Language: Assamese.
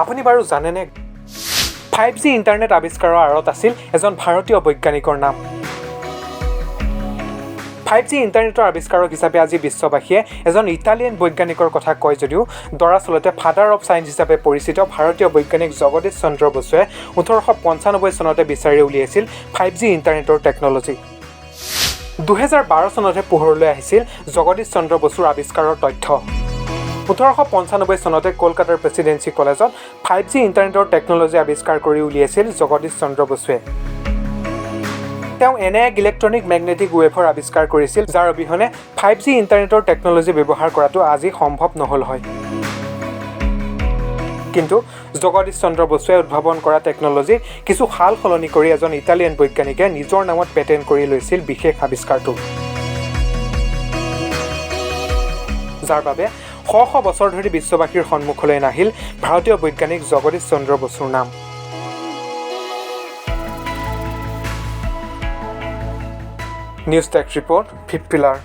আপুনি বাৰু জানেনে 5G internet আৱিষ্কাৰৰ আঁৰত আছিল এজন ভাৰতীয় বৈজ্ঞানিকৰ নাম। 5G ইণ্টাৰনেটৰ আৱিষ্কাৰক হিচাপে আজি বিশ্ববাসীয়ে এজন ইটালিয়ান বৈজ্ঞানিকৰ কথা কয় যদিও দৰাচলতে ফাদাৰ অফ ছায়েন্স হিচাপে পৰিচিত ভাৰতীয় বৈজ্ঞানিক জগদীশ চন্দ্ৰ বসুৱে 1895 চনতে বিচাৰি উলিয়াইছিল 5G ইণ্টাৰনেটৰ টেকন'লজি। 2012 চনতহে পোহৰলৈ আহিছিল জগদীশ চন্দ্ৰ বসুৰ আৱিষ্কাৰৰ তথ্য। 1895 চনতে কলকাতাৰ প্ৰেচিডেঞ্চি কলেজত 5G ইণ্টাৰনেটৰ টেকন'লজি আৱিষ্কাৰ কৰি উলিয়াইছিল জগদীশ চন্দ্ৰ বসুৱে। তেওঁ এনে এক ইলেক্ট্ৰনিক মেগনেটিক ৱেভৰ আৱিষ্কাৰ কৰিছিল, যাৰ অবিহনে 5G ইণ্টাৰনেটৰ টেকন'লজি ব্যৱহাৰ কৰাটো আজি সম্ভৱ নহ'ল হয়। কিন্তু জগদীশ চন্দ্ৰ বসুৱে উদ্ভাৱন কৰা টেকন'লজিৰ কিছু সাল সলনি কৰি এজন ইটালিয়ান বৈজ্ঞানিকে নিজৰ নামত পেটেণ্ট কৰি লৈছিল বিশেষ আৱিষ্কাৰটো, যাৰ বাবে শ শ বছৰ ধৰি বিশ্ববাসীৰ সন্মুখলৈ নাহিল ভাৰতীয় বৈজ্ঞানিক জগদীশ চন্দ্ৰ বসুৰ নাম। News desk report, fifth pillar.